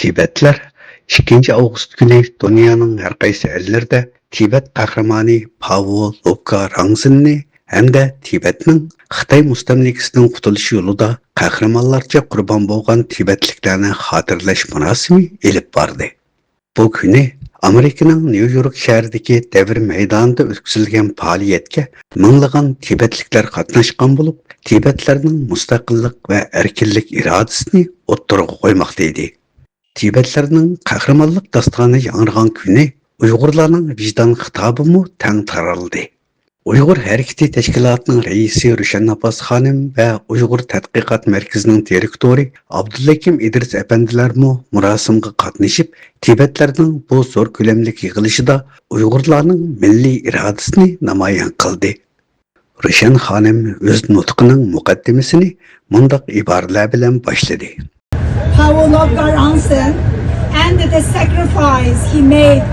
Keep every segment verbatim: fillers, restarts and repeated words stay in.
تىبەتلەر ئىككىنچى ئاۋغۇست كۈنى دۇنيانىڭ ھەر قايسى ئەللىرىدە تىبەت قەھرىمانى پاۋو لوپكا رەڭزىننى ھەمدە تىبەتنىڭ خىتاي مۇستەملىكىسىدىن قۇتۇلۇش يولىدا قەھرىمانلارچە قۇربان بولغان تىبەتلىكلەرنى خاتىرىلەش مۇراسىمى ئېلىپ باردى. بۇ كۈنى ئامېرىكىنىڭ نيۇ يورك شەھىرىدىكى دەۋر مەيدانىدا ئۆتكۈزۈلگەن پائالىيەتكە مىڭلىغان تىبەتلىكلەر قاتناشقان بولۇپ، تىبەتلەرنىڭ مۇستەقىللىق ۋە ئەركىنلىك ئىرادىسىنى ئوتتۇرىغا قويماقتا ئىدى. تىبەتلەرنىڭ قەھرىمانلىق داستانى ياڭرىغان كۈنى ئۇيغۇرلارنىڭ ۋىجدان خىتابىمۇ تەڭ تارالدى. ئۇيغۇر ھەرىكىتى تەشكىلاتىنىڭ رەئىسى روشەن ئابباس خانىم ۋە ئۇيغۇر تەتقىقات مەركىزىنىڭ دىرېكتورى ئابدۇلھەكىم ئىدرىس ئەپەندىلەرمۇ مۇراسىمغا قاتنىشىپ، تىبەتلەرنىڭ بۇ زور كۆلەملىك يىغىلىشىدا ئۇيغۇرلارنىڭ مىللىي ئىرادىسىنى نامايان قىلدى. روشەن خانىم ئۆز نۇتقىنىڭ مۇقەددىمىسىنى مۇنداق ئىبارىلەر بىلەن باشلىدى. Pawo Lobgar Aung San and the sacrifice he made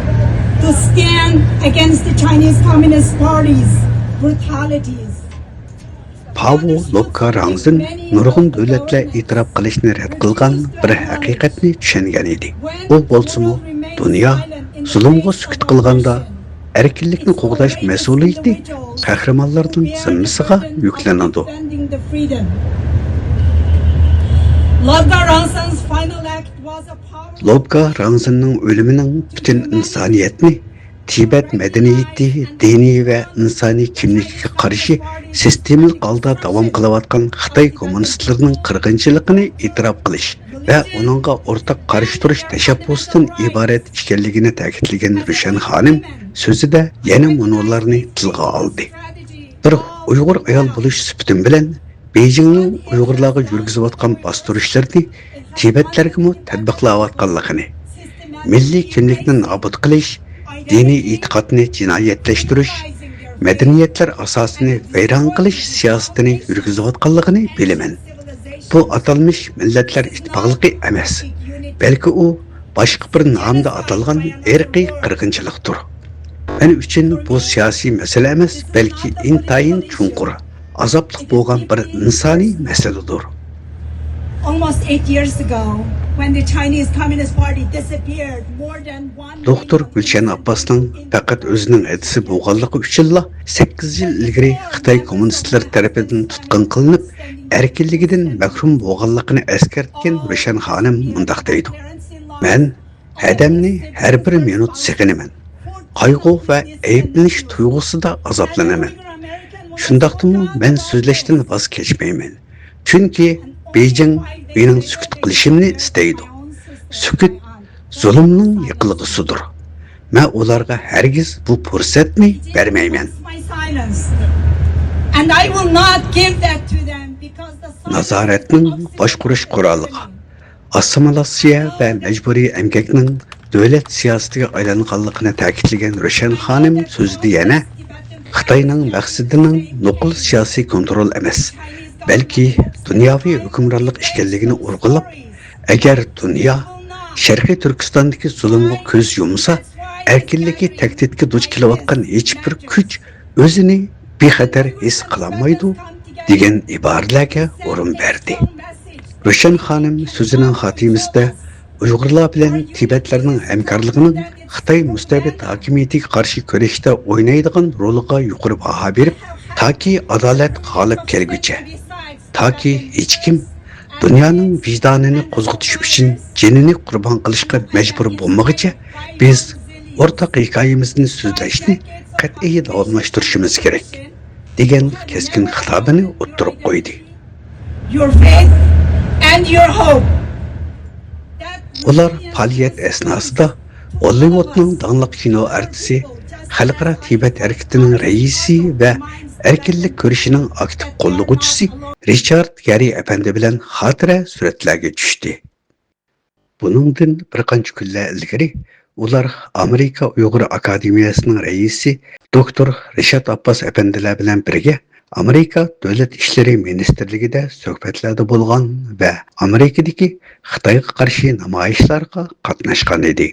to stand against the Chinese Communist Party's brutalities. پاۋو لوپكا رەڭزىن نۇرغۇن دۆلەتلەر ئېتىراپ قىلىشنى رەت قىلغان بىر ھەقىقەتنى چۈشەنگەن ئىدى. ئۇ بولسىمۇ، دۇنيا زۇلۇمغا سۈكۈت قىلغاندا، ئەركىنلىكنى قوغداش مەسئۇلىيىتى قەھرىمانلارنىڭ زىممىسىغا يۈكلىنىدۇ. لوپكا رەڭزىننىڭ ئۆلۈمىنىڭ پۈتۈن ئىنسانىيەتنى تىبەت مەدەنىيىتى، دىنىي ۋە ئىنسانىي كىملىكىگە قارشى سىستېمىلىق ھالدا داۋام قىلىۋاتقان خىتاي كوممۇنىستلىرىنىڭ قىرغىنچىلىقىنى ئېتىراپ قىلىش ۋە ئۇنىڭغا ئورتاق قارشى تۇرۇش تەشەببۇسىدىن ئىبارەت ئىكەنلىكىنى تەكىتلىگەن روشەن خانىم سۆزىدە يەنە مۇنۇلارنى تىلغا ئالدى. بىر ئۇيغۇر ئايال بولۇش سۈپىتىم بىلەن بېيجىڭنىڭ ئۇيغۇرلارغا يۈرگۈزۈۋاتقان باستۇرۇشلىرىنى تىبەتلەرگىمۇ تەتبىقلاۋاتقانلىقىنى، مىللىي كىملىكنى نابۇت قىلىش، دىنىي ئېتىقادنى جىنايەتلەشتۈرۈش، مەدەنىيەتلەر ئاساسىنى ۋەيران قىلىش سىياسىتىنى يۈرگۈزۈۋاتقانلىقىنى بىلىمەن. بۇ ئاتالمىش مىللەتلەر ئىتتىپاقلىقى ئەمەس، بەلكى ئۇ باشقا بىر نامدا ئاتالغان ئىرقىي قىرغىنچىلىقتۇر. مەن ئۈچۈن بۇ سىياسىي مەسىلە ئەمەس، بەلكى ئىنتايىن چوڭقۇر، ئازابلىق بولغان بىر ئىنسانىي مەسىلىدۇر. Almost eight years ago, when the Chinese Communist Party disappeared, more than one million دوختۇر گۈلشەن ئابباسنىڭ پەقەت ئۆزىنىڭ ئەتىسى بولغانلىقى ئۈچۈنلا سەككىز يىل ئىلگىرى خىتاي كوممۇنىستلىرى تەرىپىدىن تۇتقۇن قىلىنىپ، ئەركىنلىكىدىن مەھرۇم بولغانلىقىنى ئەسكەرتكەن روشەن خانىم مۇنداق دەيدۇ: مەن ھەدەمنى ھەر بىر مىنۇت سېغىنىمەن. قايغۇ ۋە ئەيىبلىنىش تۇيغۇسىدا ئازابلىنىمەن. شۇنداقتىمۇ مەن سۆزلەشتىن ۋاز كەچمەيمەن. چۈنكى بېيجىڭ مېنىڭ سۈكۈت قىلىشىمنى ئىستەيدۇ. سۈكۈت زۇلۇمنىڭ يىقىلغۇسىدۇر. مەن ئۇلارغا ھەرگىز بۇ پۇرسەتنى بەرمەيمەن. نازارەتنىڭ باشقۇرۇش قورالىغا، ئاسسىمىلياتسىيە ۋە مەجبۇرىي ئەمگەكنىڭ دۆلەت سىياسىتىگە ئايلانغانلىقىنى تەكىتلىگەن روشەن خانىم سۆزىدە يەنە خىتاينىڭ مەقسىتىنىڭ نوقۇل سىياسىي كونترول ئەمەس، بەلكى دۇنياۋى ھۆكۈمرانلىق ئىكەنلىكىنى ئۇرغۇلىپ، ئەگەر دۇنيا شەرقىي تۈركىستاندىكى زۇلۇمغا كۆز يۇمسا، ئەركىنلىكى تەھدىتكە دۇچ كېلىۋاتقان ھېچبىر كۈچ ئۆزىنى بىخەتەر ھېس قىلالمايدۇ، دېگەن ئىبارىلەرگە ئورۇن بەردى. روشەن خانىم سۆزىنىڭ خاتىمىسىدە ئۇيغۇرلار بىلەن تىبەتلەرنىڭ ھەمكارلىقىنىڭ خىتاي مۇستەبىت ھاكىمىيىتىگە قارشى كۈرەشتە ئوينايدىغان رولىغا يۇقىرى باھا بېرىپ، تاكى ئادالەت غالىب كەلگۈچە، تاكى ھېچكىم دۇنيانىڭ ۋىجدانىنى قوزغىتىش ئۈچۈن جېنىنى قۇربان قىلىشقا مەجبۇر بولمىغىچە، بىز ئورتاق ھېكايىمىزنى سۆزلەشنى قەتئىي داۋاملاشتۇرۇشىمىز كېرەك، دېگەن كەسكىن خىتابىنى ئوتتۇرىغا قويدى. Your faith and your hope. ئۇلار پائالىيەت ئەسناسىدا ھوللىۋۇدنىڭ داڭلىق كىنو ئارتىسى، خەلقئارا تىبەت ھەرىكىتىنىڭ رەئىسى ۋە ئەركىنلىك كۈرىشىنىڭ ئاكتىپ قوللىغۇچىسى رىچارد گەررى ئەپەندى بىلەن خاتىرە سۈرەتلەرگە چۈشتى. بۇنىڭدىن بىر قانچە كۈنلەر ئىلگىرى ئۇلار ئامېرىكا ئۇيغۇر ئاكادېمىيەسىنىڭ رەئىسى دوكتور رىشات ئابباس ئەپەندىلەر بىلەن بىرگە ئامېرىكا دۆلەت ئىشلىرى مىنىستىرلىكىدە سۆھبەتلەردە بولغان ۋە ئامېرىكىدىكى خىتايغا قارشى نامايىشلارغا قاتناشقان ئىدى.